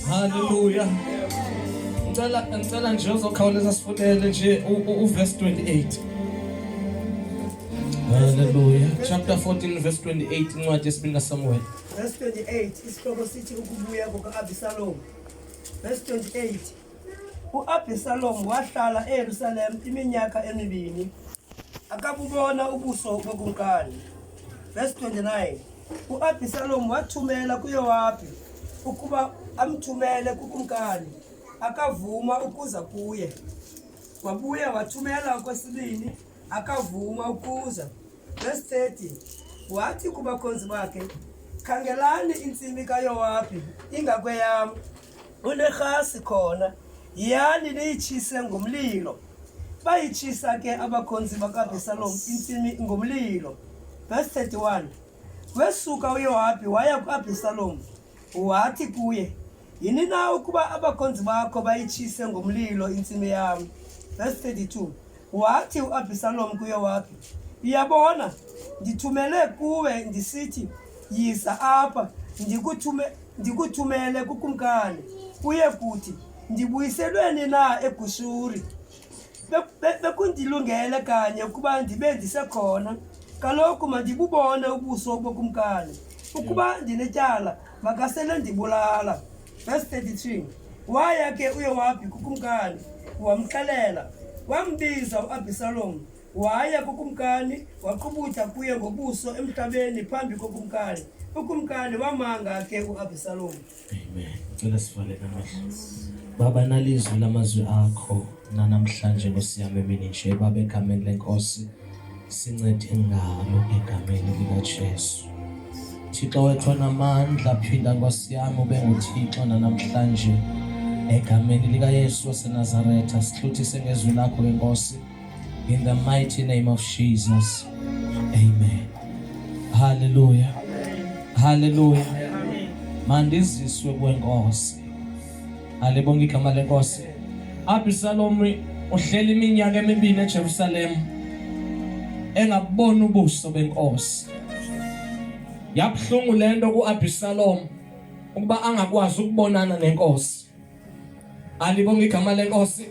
Hallelujah. Ngicela ngicela nje uzokhawuleza sifundele nje uverse 28. Hallelujah. Chapter 14 verse 28 incwadi yesibili kaSamuel. Verse 28 isihloko sithi ukubuya kuka-Abisalomu. Verse 28 U-Abhisalomu wahlala eYerusalem iminyaka emibini, akabubona ubuso bokumkani. Verse 29 U-Abhisalomu wathumela kuYowabhi ukuba amthumele kukumkani, akavuma ukuza kuye. Wabuya wathumela okwesibini, akavuma ukuza. Verse 30 Wathi kubakhonzi bakhe, Khangelani intsimi kaYowabhi ingakweyam, unerhasi khona, yiyani niyitshise ngomlilo. Bayitshisa ke abakhonzi bakaAbhisalom intsimi ngomlilo. Verse 31 Wesuka uYowabhi waya kuAbhisalom, wathi kuye, Yini na ukuba abakhonzi bakho bayitshise ngomlilo intsimi yam? Verse 32 Wathi uAbhisalom kuYowabhi, Uyabona, ndithumele kuwe ndisithi, Yiza apha, ndikuthume, ndikuthumele kukumkani. Uye kuthi, Ndibuyiselweni na eGushuri? Bekundilungele kanye ukuba ndibe ndisekhona. Kaloku mandibubone ubuso bokumkani. Ukuba ndinetyala, makasele ndibulala. Verse 33 Waya ke uYowabhi kukumkani, wamxelela. Wambiza uAbhisalom, waya kukumkani, waqubutha kuye ngobuso emhlabeni phambi kokumkani. Ukumkani wamanga ke uAbhisalom. Amen. Cela sivale amehlo. Baba nalizwi lamazwi akho nanamhlanje Nkosi yami emini nje Baba egameni lenkosi sincede ngalo egameni likaJesu. Thixo wethu onamandla phinda Nkosi yami ube nguThixo nanamhlanje egameni likaYesu waseNazaretha sihluthise ngezwi lakho ke Nkosi in the mighty name of Jesus. Amen. Hallelujah. Hallelujah. Mandiziswe kwenkosi. Alibonge igama lenkosi. Abisalomu uhleli iminyaka emibini eJerusalem engabona ubuso benkosi. Yabuhlungu lento kuAbhisalom ukuba angakwazi ukubonana nenkosi. Alibonge igama lenkosi.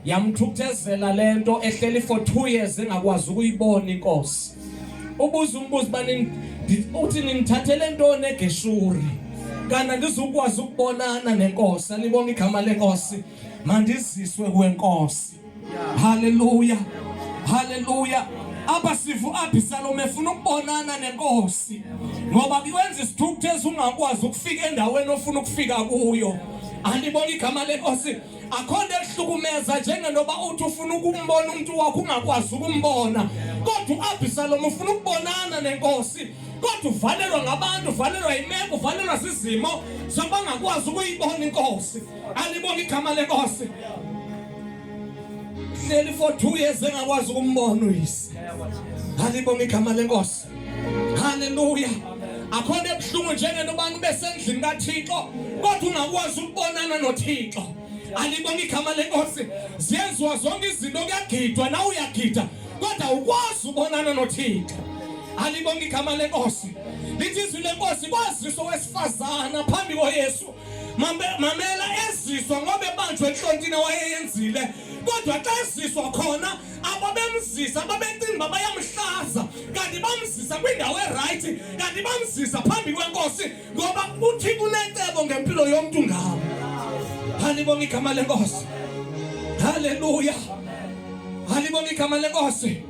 Yamthukuthezela lento ehleli for 2 years engakwazi ukuyibona inkosi. Ubuza umbuzo bani uthi ningithathele ntoni eGeshuri? Kana ndizukwazi ukubonana nenkosi. Alibonge igama lenkosi. Mandiziswe kwenkosi. Haleluya. Haleluya. Apha sivu Abhisalom efuna ukubonana nenkosi ngoba kuyenza isithukuthezi ungakwazi ukufika endaweni ofuna ukufika kuyo. Andibona igama lenkosi. Akho nto ehlukumeza njengentoba uthi ufuna ukumbona umntu wakho ungakwazi ukumbona. Kodwa uAbhisalom ufuna ukubonana nenkosi. Kodwa uvalelwa ngabantu, uvalelwa yimeko, uvalelwa zizimo zokuba angakwazi ukuyibona inkosi. Alibonge igama lenkosi. Hleli for 2 years engakwazi ukumbona uyise. Alibonge igama lenkosi. Haleluya. Akho nto ebuhlungu njengento ubani ube sendlini kaThixo kodwa ungakwazi ukubonana noThixo. Alibonge igama lenkosi. Ziyenziwa zonke izinto kuyagidwa nawe uyagida kodwa ukwazi ubonana noThixo. Alibonge igama lenkosi. Lithi izwi lenkosi kwaziswa owesifazana phambi koYesu. Mamela eziswa ngoba ebanjwe enhlontini awayeyenzile. Kodwa xa eziswa khona ababemzisa babecinga uba bayamhlaza, kanti bamzisa kwindawo erayithi, kanti bamzisa phambi kwenkosi, ngoba uThixo unecebo ngempilo yomntu ngabo. Halibonga igama lenkosi. Haleluya. Halibonga igama lenkosi.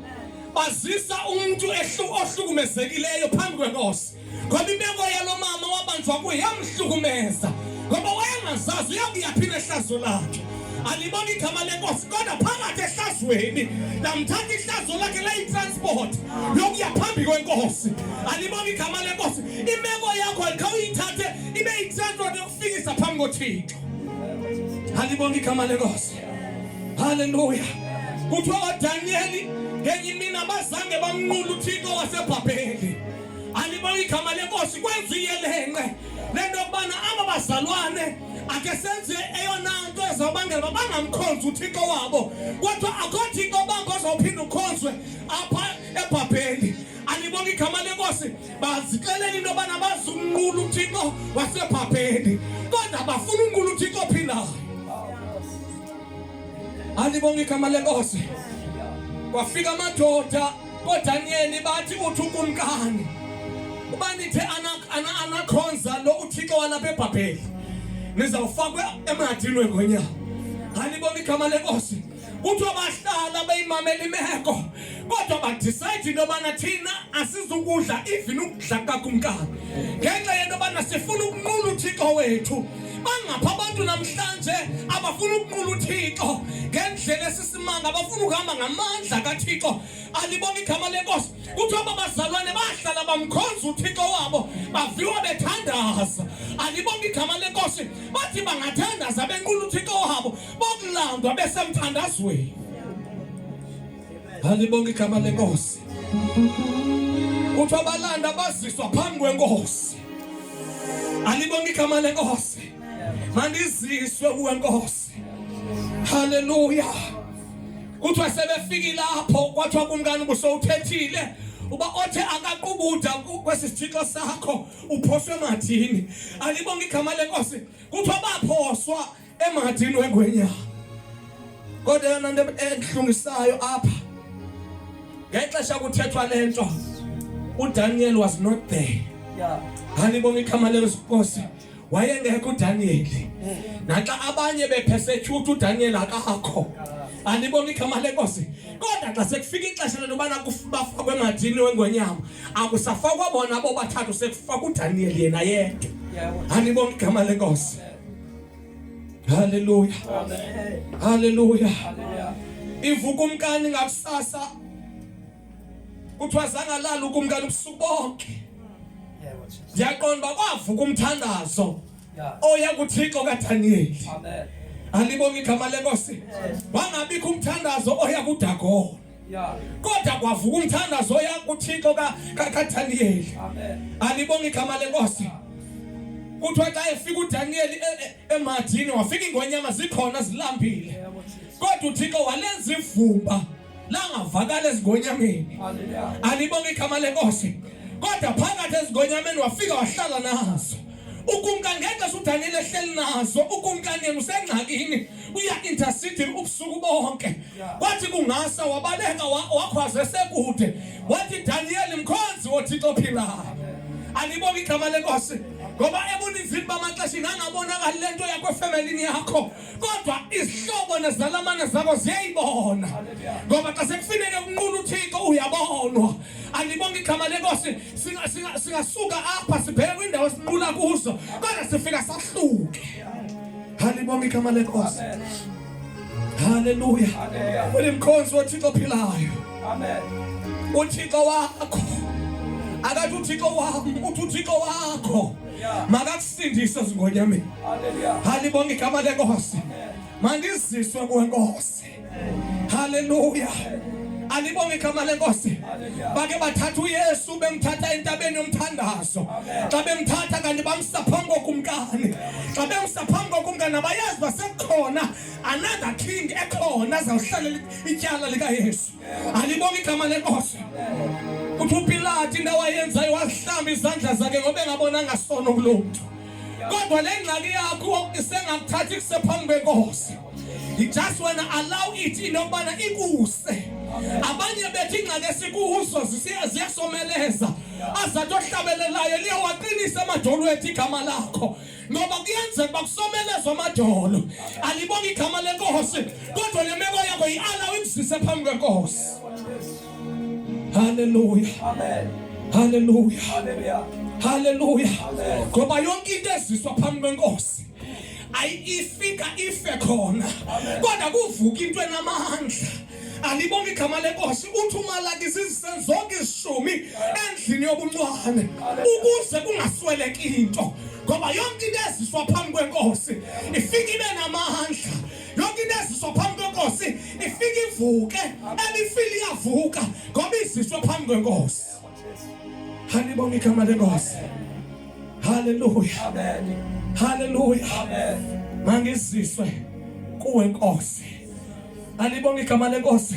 Bazisa umntu ohlukumezekileyo phambi kwenkosi. Ngoba imeko yalo mama wabanjwa kuye yamhlukumeza, ngoba wayengazazi uyakuyaphi nehlazo lakhe. Alibona igama lenkosi, kodwa phakathi ehlazweni lamthatha ihlazo lakhe layitransport yokuya phambi kwenkosi. Alibona igama lenkosi. Imeko yakho khawuyithathe ibe yitransport yokufikisa phambi koThixo. Alibonga igama lenkosi. Haleluya. Kuthiwa oDaniyeli ngenye imini abazange bamnqula uThixo waseBhabheli. Alibonga igama lenkosi. Kwenza iyelenqe le nto yokubana aba bazalwane ake senze eyona nto ezawubangela uba bangamkhonzi uThixo wabo, kodwa akho Thixo bambi ozawuphinda ukhonzwe apha eBhabheli. Alibonga igama lenkosi. Bazixelela into yobana bazumnqula uThixo waseBhabheli, kodwa bafuna unqula uThixo ophilayo. Alibonga igama lenkosi. Kwafika amadoda koDaniyeli bathi uthi ukumkani uba nithe anakhonza lo uThixo walapha eBhabheli, nizawufakwa emhadini wengonyama. Alibonga igama lenkosi. Kuthiwa bahlala beyimamela imeko, kodwa badicide into yobana thina asizukudla even ukudla kukakumkani ngenxa yento yobana sifuna ukunqula uThixo wethu. Bangapha abantu namhlanje abafuna ukunqula uThixo ngendlela esisimanga, abafuna ukuhamba ngamandla kaThixo. Alibonga igama lenkosi. Kuthiwa aba bazalwane bahlala bamkhonza uThixo wabo, baviwa bethandaza. Alibonga igama lenkosi. Bathi bangathandaza benqula uThixo wabo, bokulandwa besemthandazweni. Alibonga igama lenkosi. Kuthiwa balanda baziswa phambi kwenkosi. Alibonga igama lenkosi. Mandiziswe kuwe nkosi. Haleluya. Kuthiwa sebefikile lapho kwathiwa kumkani ubusowuthethile uba othe akaqubuda kwesi sithixo sakho uphoswe emathini. Alibonga igama lenkosi. Kuthiwa baphoswa emhadini wengwenyama. Kodwa eyona nto endihlungisayo apha, ngexesha kuthethwa le nto, uDaniel was not there. Alibonga igama lenkosi. Wayengekho uDaniel. Naxa abanye bepersecute uDaniel akakho. Alibonga igama lenkosi. Kodwa xa sekufika ixesha lentobana bafakwe emadini wengonyama, akusafakwa bona abo bathathu, sekufakwa uDaniel yena yedwa. Alibonga igama lenkosi. Haleluya. Haleluya. Ivuka umkani ngakusasa. Kuthiwa zangalala ukumkani ubusuku bonke. Ndiyaqonda uba kwavuka umthandazo oya kuThixo kaDaniyeli. Amen. Alibonge igama lenkosi. Wangabikho umthandazo oya kuDagoni. Kodwa kwavuka umthandazo oya kuThixo kaDaniyeli. Amen. Alibonge igama lenkosi. Kuthiwa xa efika uDaniyeli emadini wafika ingonyama zikhona zilambile. Kodwa uThixo walenza ivumba langavakala ezingonyameni. Alibonge igama lenkosi. Kodwa phakathi ezingonyameni wafika wahlala nazo. Ukumkani ngexesha uDaniyeli ehleli nazo, ukumkani yena usengxakini, uya intercede ubusuku bonke. Kwathi kungasa wabaleka wakhwaza esekude, wathi Daniyeli mkhonzi woThixo ophilayo. Alibonge igama lenkosi. Ngoba ebuninzini bamaxesha ingangabonakali le nto yakho efemelini yakho, kodwa izihlobo nezalamane zakho ziyayibona. Ngoba xa sekufuneke ukunqula uThixo uyabonwa. Alibonge igama lenkosi. Singasuka apha sibheke kwindawo esinqula kuzo, kodwa sifika sahluke. Alibonge igama lenkosi. Haleluya. Ulimkhonzi woThixo ophilayo. Amen. uThixo wakho akathi uThixo wam, uthi uThixo wakho makakusindise ezingonyameni. Halibonge igama lenkosi. Mandiziswe kuwe nkosi. Haleluya. Alibonge igama lenkosi. Bake bathatha uYesu bemthatha entabeni yomthandazo. Xa bemthatha kanti bamsa phambi kokumkani. Xa bemsa phambi kokumkani abayazi basekukhona another king ekhona azawuhlalela ityala likaYesu. Alibonge igama lenkosi. Uthi uPilati into awayenzayo wazihlamba izandla zakhe ngoba engabonanga sono kulo mntu. Kodwa le ngxaki yakho isengakuthathi kusephambi kwenkosi. You just wanna allow it into yokubana ikuse. Abanye bethu ingxaki esikuzo ziyasomeleza. Azathi ohlabelelayo liyawaqinisa amadolo ethu igama lakho. Ngoba kuyenzeka uba kusomelezwa amadolo. Alibonge igama lenkosi, kodwa le meko yakho yi-allow ikuzise phambi kwenkosi. Hallelujah. Amen. Hallelujah. Hallelujah. Hallelujah. Ngoba yonke into eziswa phambi kwenkosi ayifika ife khona. Kodwa kuvuka into enamandla. Alibonge igama lenkosi uthi uMalaki zizise zonke izishumi endlini yobuncwane ukuze kungasweleki into. Ngoba yonke into eziswa phambi kwenkosi ifika ibe namandla. Yonke into eziswa phambi kwenkosi ifika ivuke, ebifile iyavuka ngoba iziswe phambi kwenkosi. Halibonge igama lenkosi. Hallelujah. Amen. Hallelujah. Amen. Mangiziswe kuwe Nkosi. Alibonge igama lenkosi.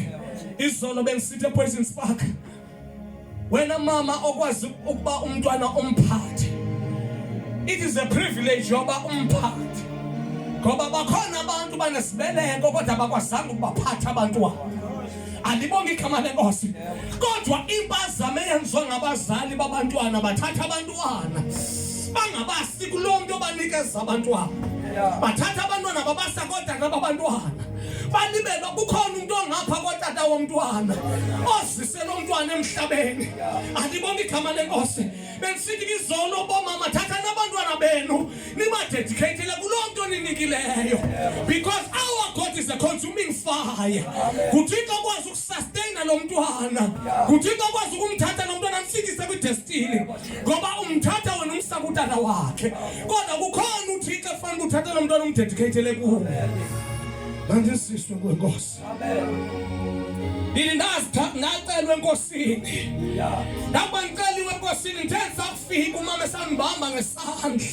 Izolo bengisithi ePoison Park. Wena mama okwazi ukuba umntwana umphathe. It is a privilege yoba umphathe. Ngoba bakhona abantu banesibeleko kodwa abakwazanga ukubaphatha abantwana. Alibonge igama lenkosi. Kodwa impazamo eyenziwa ngabazali babantwana bathatha abantwana bangabasi kulo mntu obanikeza abantwana. Bathatha abantwana babasa kootata babantwana. Balibelwa kukhona umuntu ongapha kotata womntwana ozise lo mntwana emhlabeni. Alibonge igama lenkosi. Bendisithi kizolo bomama thatha nabantwana benu nibadedicatele kuloo nto ninikileyo because our God is a consuming fire. NguThixo okwazi ukusustaina lo mntwana. NguThixo okwazi ukumthatha lo mntwana amfikise kwidestiny ngoba umthatha wena umsa kutata wakhe. Kodwa kukhona uThixo efanele uthathe lo mntwana umdedicatele kuwo. Mandisiswe kwenkosi. Ndithi ndacelwa enkosini. Ndakuba ndiceliwe enkosini ndithe ndisakufika umama esandibamba ngesandla.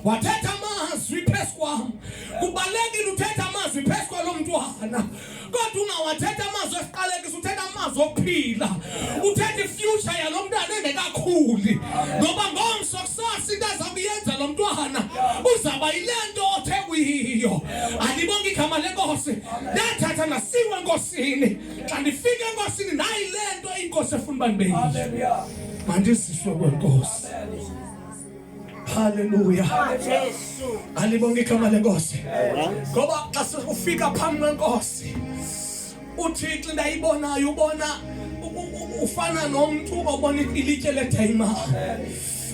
Wathetha amazwi phezu kwam. Kubalulekile uthetha amazwi phezu kwalo mntwana. Kodwa ungawathetha amazwi esiqalekiso, uthetha amazwi okuphila. Uthetha ifuture yalo mntwana engekakhuli. Ngoba ngomso kusasa into aza kuyenza lo mntwana uzawuba yile nto othe uyiyo. Alibonge igama lenkosi. Ndathatha ndasiwa enkosini. Xa ndifika enkosini ndayile nto inkosi efuna uba ndibe yiyo. Hallelujah. Mandiziswe kwenkosi. Haleluya. Jesu. Alibonge igama lenkosi. Ngoba xa ufika phambi kwenkosi uThixo into ayibonayo ubona ufana nomntu obona ilitye ledayimani.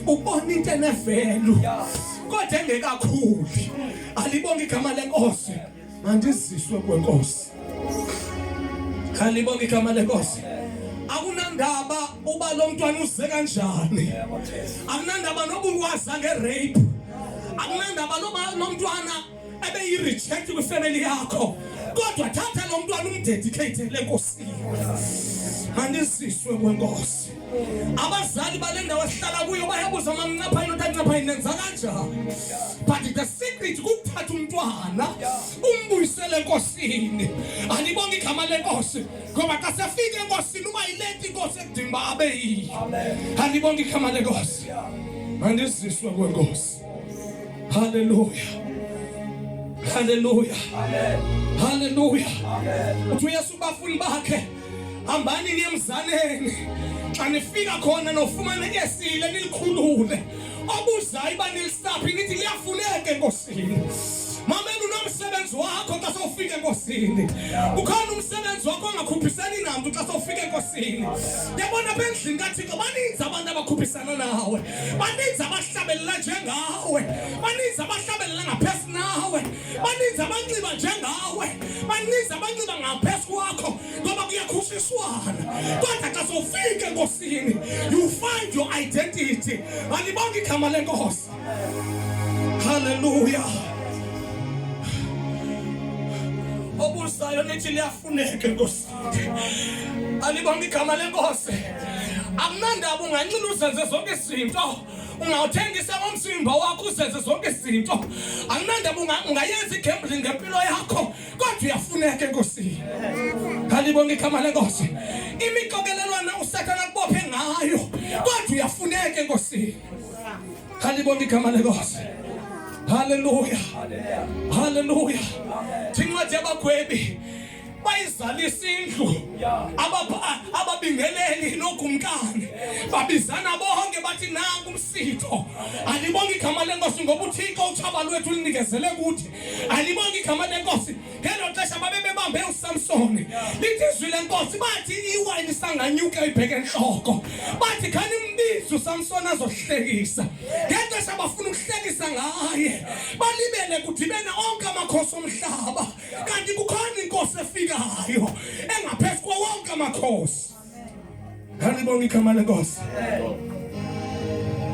Ubona into enevelu kodwa engekakhuli. Alibonge igama lenkosi. Mandiziswe kwenkosi. Alibonge igama lenkosi. Akunandaba uba lo mntwana uze kanjani. Akunandaba noba uwaza ngerape. Akunandaba noba lo mntwana ebeyi-reject kwifemeli yakho. Kodwa thatha lo mntwana umdedicate enkosini. Mandiziswe kwenkosi. Abazali bale ndawo esihlala kuyo bayabuza mamncaphayini otancaphayini nenza kanjani. But the secret kukuthatha umntwana umbuyisele enkosini. Alibonge igama lenkosi ngoba xa sefika enkosini uba yile nto inkosi ekudinga uba abe yiyo. Alibonge igama lenkosi. Mandiziswe kwenkosi. Haleluya. Haleluya. Haleluya. Uthi uYesu kubafundi bakhe hambani niye emzaneni xa nifika khona nofumana iesile nilikhulule obuzayo uba nilisaphi nithi liyafuneka enkosini. Mamela unomsebenzi wakho xa sowufika enkosini. Ukhona umsebenzi wakho ongakhuphisani namntu xa sowufika enkosini. Yabona apha endlini kaThixo baninzi abantu abakhuphisana nawe. Baninzi abahlabelela njengawe. Baninzi abahlabelela ngaphezu nawe. Baninzi abanxiba njengawe. Baninzi abanxiba ngaphezu kwakho ngoba kuyakhushiswana. Kodwa xa sowufika enkosini you find your identity. Alibonge igama lenkosi. Haleluya. Obuzayo nithi liyafuneka enkosini. Alibonge igama lenkosi. Akunandaba unganxila uzenze zonke izinto. Ungawuthengisa ngomzimba wakho uzenze zonke izinto. Akunandaba ungayenza igambling ngempilo yakho kodwa uyafuneka enkosini. Alibonge igama lenkosi. Imixokelelwana uSathana akubophe ngayo kodwa uyafuneka enkosini. Alibonge igama lenkosi. Haleluya, haleluya. Thincwadi yabagwebi bayizalisa indlu ababingeleli nokumkani babizana bonke bathi nanku umsitho. Alibonke igama lenkosi ngoba uThixo utshaba lwethu linikezele kuthi. Alibonke igama lenkosi. Ngelo xesha babebebambe uSamsoni, lithi izwi lenkosi bathi iwayini sanganyuka ibheke entloko, bathi khanimbize uSamsoni azohlekisa. Ngexesha bafuna ukuhlekisa ngaye, balibele kudibene onke amakhosi omhlaba, kanti kukhona inkosi efikayo engaphezu kwawonke amakhosi. Alibonge igama lenkosi.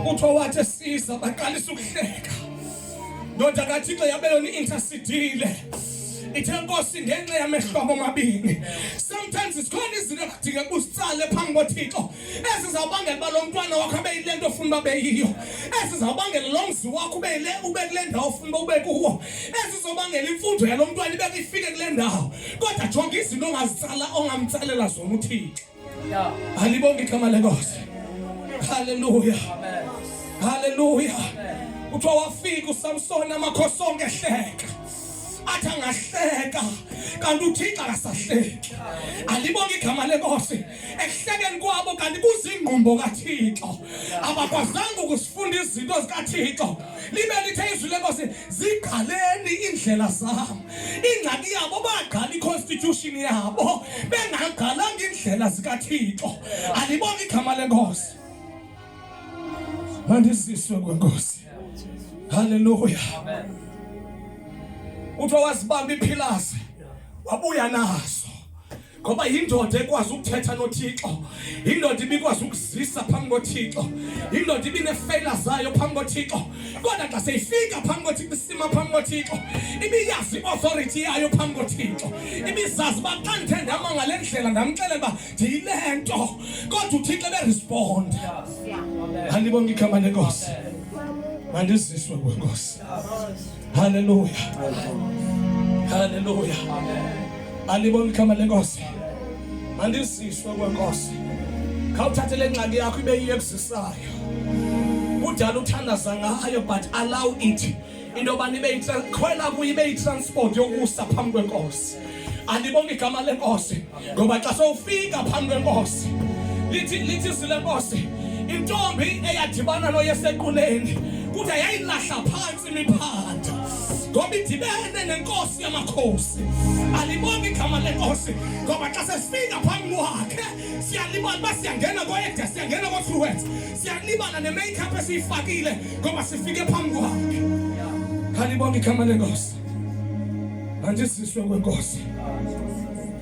Kuthiwa wathi esiza baqalisa ukuhleka. Ndoda kaThixo yabe yona i-intercedile. Ithe Nkosi ngenxa yamehlo abo mabini. Sometimes zikhona izinto ekudingeka usitsale phambi koThixo ezizawubangela uba lo mntwana wakho abe yile nto ofuna uba beyiyo, ezizawubangela lo mzi wakho ube yile ube kule ndawo ofuna uba ube kuwo, ezizobangela imfundo yalo mntwana ibe ifike kule ndawo. Kodwa jonga izinto ongazitsala ongamtsalela zona uThixo. Alibonge igama lenkosi. Haleluya, haleluya. Kuthiwa wafika uSamson amakhosi onke ehleka, athi angahleka kanti uThixo akasahleki. Alibonge igama lenkosi. Ekuhlekeni kwabo kanti kuzingqumbo kaThixo, abakwazanga ukusifunda izinto zikaThixo. Libe lithe izwi lenkosi, zigqaleni iindlela zam. Ingxaki yabo bagqala iconstitution yabo bengagqalanga iindlela zikaThixo. Alibonge igama lenkosi. Mandiziswe kwenkosi. Haleluya. Kuthiwa wazibamba iphilasi wabuya nazo, ngoba yindoda ekwazi ukuthetha noThixo, indoda ibikwazi ukuzisa phambi koThixo, indoda ibinefeyila zayo phambi koThixo. Kodwa xa seyifika phambi koThixo, isima phambi koThixo, ibiyazi i-authority yayo phambi koThixo, ibizazi uba xa ndithe ndama ngale ndlela ndamxelela uba ndiyile nto, kodwa uThixo eberesponda. Alibonge igama lenkosi. Mandiziswe kwenkosi. Haleluya, haleluya. Alibonge igama lenkosi. Mandiziswe kwenkosi. Khawuthathe le ngxaki yakho ibe yiyo ekuzisayo. Kudala uthandaza ngayo, but allow it into yoba nibe khwela kuyo ibe yi-transport yokusa phambi kwenkosi. Alibonge igama lenkosi, ngoba xa sowufika phambi kwenkosi, lithi izwi lenkosi, intombi eyadibana noYesu equleni kuthiwa yayilahla phantsi imiphanda ngoba idibene nenkosi yamakhosi. Alibonge igama lenkosi, ngoba xa sesifika phambi kwakhe siyalibala uba siyangena koeda, siyangena koTruworths, siyalibala ne-makeup esiyifakile ngoba sifike phambi kwakhe. Alibonge igama lenkosi. Mandiziswe kwenkosi.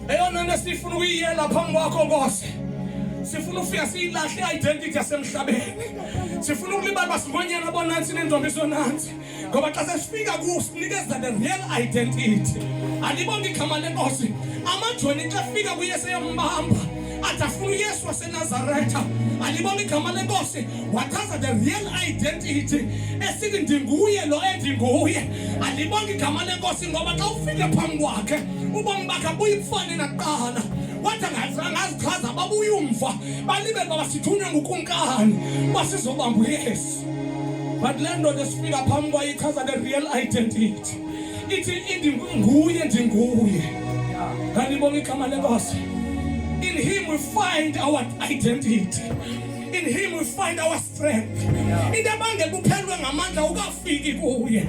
Eyona nto esifuna ukuyiyela phambi kwakho Nkosi, sifuna ufika siyilahle i-identity yasemhlabeni. Sifuna ukulibala uba singonyana bonantsi neentombi zonantsi, ngoba xa sesifika kuwo sinikeza the real identity. Alibonge igama lenkosi. Amajoni xa efika kuYesu eyombamba athi afuna uYesu waseNazaretha. Alibonge igama lenkosi. Wachaza the real identity esithi ndinguye lo endinguye. Alibonge igama lenkosi, ngoba xa ufike phambi kwakhe ubomi bakhe abuye bufane nakuqala. Wathi angazichaza babuye umva balibele uba basithunywe ngukumkani uba sizobamba uYesu. But le ndoda esifika phambi kwayo ichaza the real identity, ithi ndinguye, ndinguye. Alibonge igama lenkosi. In him we find our identity, in him we find our strength. Into ebangela uphelwe ngamandla ukafiki kuye.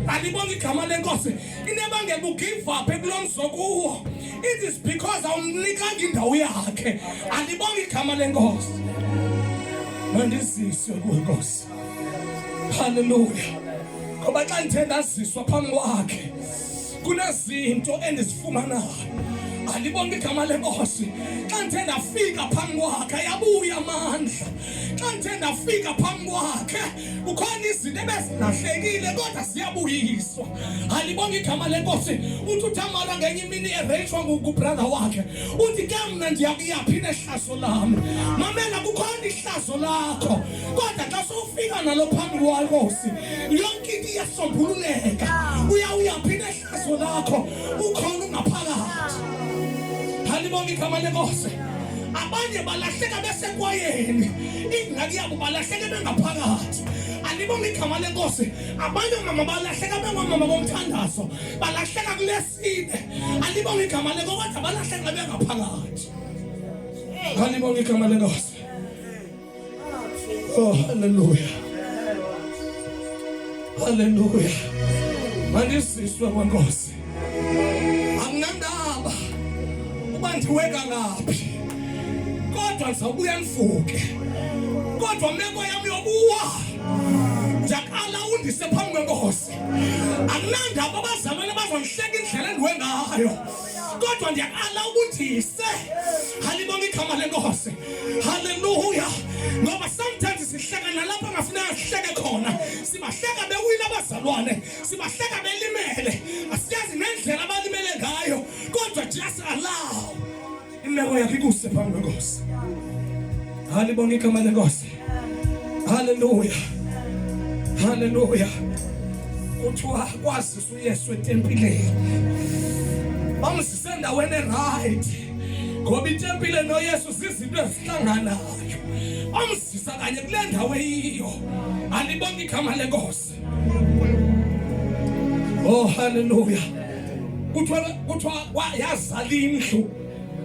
Alibonge igama lenkosi. Into ebangela ugive up ekulo mzokuwo, it is because awumnikanga indawo yakhe. Alibonge igama lenkosi. Mandiziswe kuwe Nkosi. Haleluya. Ngoba xa ndithe ndaziswa phambi kwakhe kunezinto endizifumanayo. Alibonge igama lenkosi. Xa ndithe ndafika phambi kwakhe ayabuya amandla. Xa ndithe ndafika phambi kwakhe kukhona izinto ebezilahlekile kodwa ziyabuyiswa. Alibonge igama lenkosi. Uthi uThamara ngenye imini ereyishwa ngubrother wakhe, uthi ke mna ndiyakuyaphi nehlazo lami. Mamela, kukhona ihlazo lakho, kodwa xa sowufika nalo phambi kwankosi yonke into iyasombululeka. Uyawuyaphi nehlazo lakho, ukhona ungaphakathi. Alibonge igama lenkosi. Abanye balahleka besekwayeni, ingxaki yabo balahleke bengaphakathi. Alibonge igama lenkosi. Abanye oomama balahleka bengoomama bomthandazo, balahleka kulesine. Alibonge igama lenkosi, kodwa balahleka bengaphakathi. Alibonge igama lenkosi. Oh, haleluya, haleluya. Mandiziswe kwenkosi, anginandaba uba ndiwe kangaphi, kodwa ndizawubuya ndivuke. Kodwa meko yam yokuwa ndiyaqala undise phambi kwenkosi. Akunandaba abazalwane bazondihleka indlela endiwe ngayo, kodwa ndiyaqala ubundise. Halibonga igama lenkosi, haleluya. Ngoba sometimes sihleka nalapho angafuneka sihleke khona. Sibahleka bewile abazalwane, sibahleka belimele, asiyazi nendlela abalimele ngayo, kodwa just allow imeko yakhe ikuse phambi kwenkosi. Halibonga igama lenkosi, haleluya, haleluya. Kuthiwa kwazisa uYesu etempileni, bamzise endaweni erayithi, ngoba itempile noYesu zizinto ezihlanganayo. Bamzisa kanye kule ndawo eyiyo. Alibonke igama lenkosi. Oh, haleluya. Kuthiwa yazala indlu.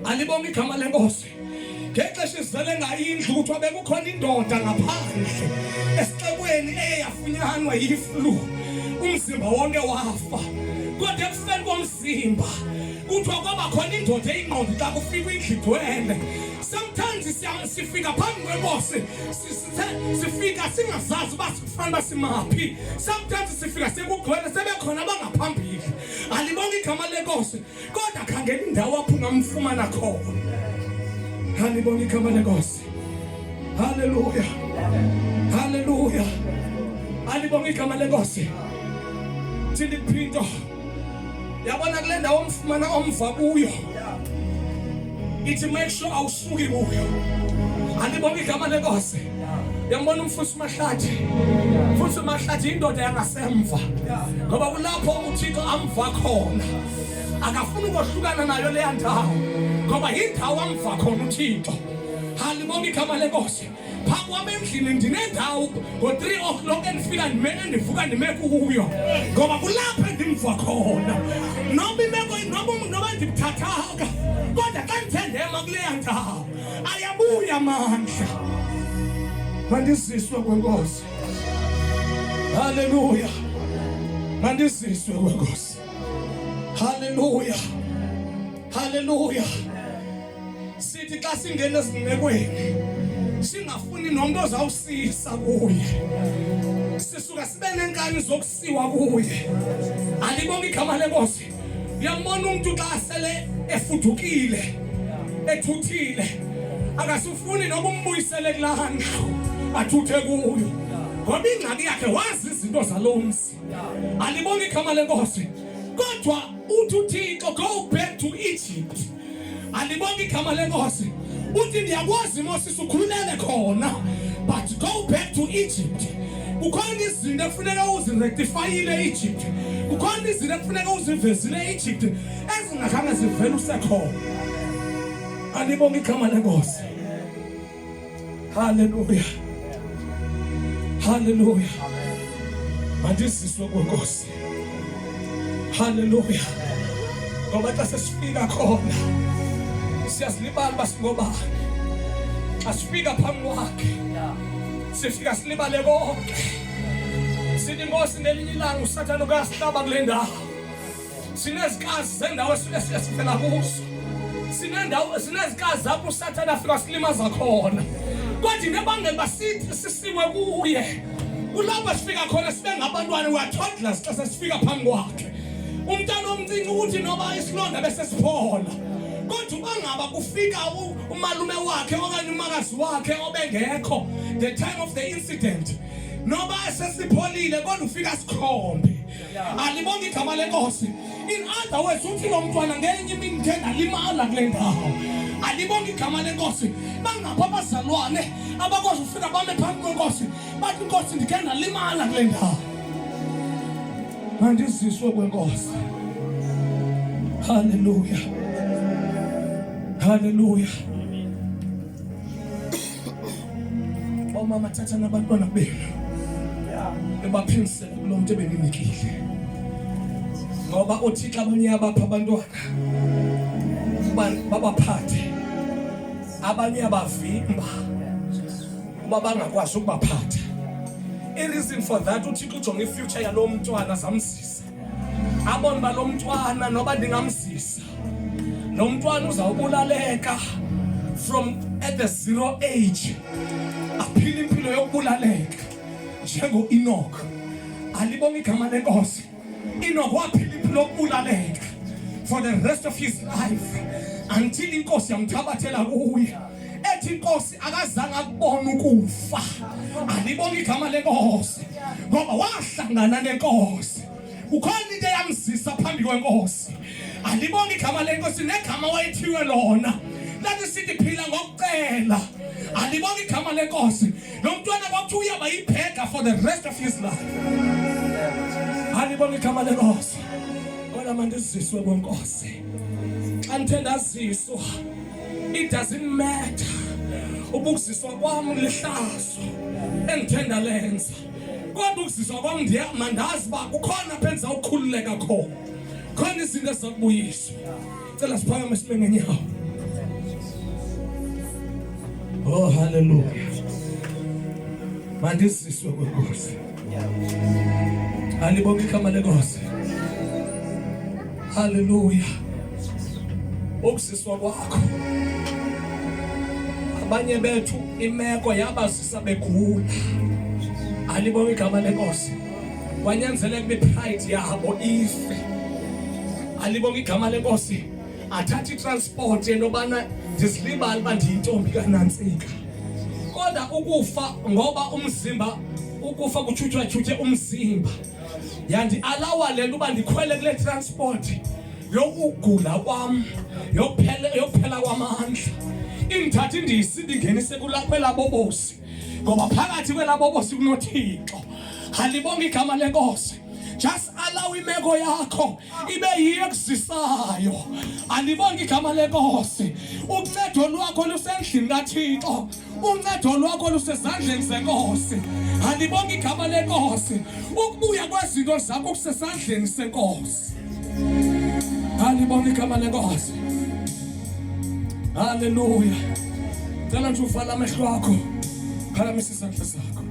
Alibonke igama lenkosi. Ngexesha izele ngayo indlu, kuthiwa bekukhona indoda ngaphandle esixekweni eye yafunyanwa yiflu, umzimba wonke wafa. Kodwa ekufeni komzimba kuthiwa kwaba khona indoda eyingqondo xa kufika indlu igcwele. Sometimes sifika phambi kwenkosi, sifika singazazi uba sikufanele uba simaphi. Sometimes sifika sekugcwele, sebekhona abangaphambili. Alibonke igama lenkosi. Kodwa khangela indawo apho ungamfumana khona. Halibona igama lenkosi. Haleluya, haleluya. Alibonga igama lenkosi. Thini kuphinto, yabona kule ndawo omfumana omva kuyo, ithi make sure awusuki kuyo. Alibonga igama lenkosi. Yambona umfundisi uMahlathi. Mfundisi uMahlathi indoda yangasemva, ngoba kulapho uThixo amva khona. Akafuni ukohlukana nayo leya ndawo, ngoba yindawo amva khona uThixo. Halibonga igama lenkosi. Phaa kwam endlini ndinendawo ngo-3 o'clock endifika ndime, endivuka ndime kuyo, ngoba kulapho endimva khona. Noba imeko noba ndibuthathaka, kodwa xa ndithe ndema kuleya ndawo ayabuya amandla. Mandiziswe kwenkosi. Haleluya, mandiziswe kwenkosi. Haleluya, haleluya. Sithi xa singena ezimekweni singafuni nomntu ozawusisa kuye, sisuka sibe nenkani zokusiwa kuye. Alibonke igama lenkosi. Uyambona umntu xa sele efudukile, ethuthile, akasufuni noba umbuyisele kulaa ndlu athuthe kuyo, ngoba ingxaki yakhe wazi izinto zalo mzi. Alibonke igama lenkosi. Kodwa uthi uThixo, go back to Egypt. Alibonke igama lenkosi. Uthi ndiyakwazi Moses ukhulele khona, but go back to Egypt. Kukhona izinto ekufuneka uzirectifyile e-Egypt, kukhona izinto ekufuneka uzivezile e-Egypt ezingakhange zivele usekhona. Alibonke igama lenkosi. Haleluya, haleluya. Mandiziswe kwenkosi. Haleluya. Ngoba xa sesifika khona siyazilibala uba singobani. Xa sifika phambi kwakhe sifika silibale konke. Sithi inkosi, ngelinye ilanga usathane ukuyasihlaba kule ndawo. Sinezikazi zendawo esivela kuzo, sinendawo, sinezikazi apho usathane afika silimaza khona. Kodwa into ebangela uba sithi sisiwe kuye, kulapho sifika khona sibe ngabantwana. We are toddlers xa sesifika phambi kwakhe. Umntana omncinci uthi noba isilonda besesiphola, kodwa uba ngaba kufika umalume wakhe okanye umakazi wakhe obengekho the time of the incident, noba sesipholile, kodwa ufika sikhombe. Alibonke igama lenkosi. In other words, uthi lo mntwana ngenye imini ndikhe ndalimala kule ndawo. Alibonke igama lenkosi. Bangapha abazalwane abakwazi ufika bame phambi kwenkosi bathi, inkosi, ndikhe ndalimala kule ndawo. Mandiziswe kwenkosi. Haleluya, haleluya. Omama, thatha nabantwana benu. Ebaphindisela kulo muntu ebeninikile. Ngoba uThixo abanye abapha abantwana uba babaphathe, abanye abavimba uba bangakwazi ukubaphatha. I-reason for that, uThixo ujonga i-future yalo mntwana zamzisa, abone uba lo mntwana noba ndingamzisa lo mntwana uzawubulaleka from at the zero age, aphile impilo yokubulaleka njengo-Enoch. Alibonga igama lenkosi. Enoch waphila impilo yokubulaleka for the rest of his life until inkosi yamthabathela kuye, ethi inkosi akazange akubona ukufa. Alibonga igama lenkosi, ngoba wahlangana nenkosi, kukhona into eyamzisa phambi kwenkosi. Alibonga igama lenkosi. Negama wayethiwe lona lalisithi phila ngokucela. Alibonga igama lenkosi. Lo mntwana kwakuthiwa uyaba yibhega for the rest of his life. Alibonga igama lenkosi. Kodwa mandiziswe kwenkosi. Xa ndithe ndaziswa, it doesn't matter ubukuziswa kwam lihlazo endithe ndalenza, kodwa ukuziswa kwam ndiya mandazi uba kukhona apha endizawukhululeka khona, khona izinto ezizakubuyiswa. Cela siphakame sime ngenyawo. Oh, haleluya! Mandiziswe kwenkosi. Alibonke igama lenkosi. Haleluya! Ukusiswa kwakho, abanye bethu imeko yabazisa begula. Alibonke igama lenkosi. Kwanyanzeleka uba i-pride yabo ife. Alibonke igama lenkosi. Athathe i-transport entobana ndizilibale uba ndiyintombi kanantsika, kodwa ukufa, ngoba umzimba ukufa kutyhutyhwatyhutyhe umzimba, yandi-alawa le nto uba ndikhwele kule transport yokugula kwam, yokuphela kwamandla, indithathe indisi ndingenise kwelabobosi, ngoba phakathi kwelabobosi kunoThixo. Alibonke igama lenkosi. Just allow imeko yakho ibe yiyo ekuzisayo. Alibonke igama lenkosi. Uncedo lwakho lusendlini kaThixo, uncedo lwakho lusezandleni zenkosi. Alibonke igama lenkosi. Ukubuya kwezinto zakho kusesandleni senkosi. Alibonke igama lenkosi. Haleluya! Cela nje uvala amehlo akho, phakamisa isandla sakho.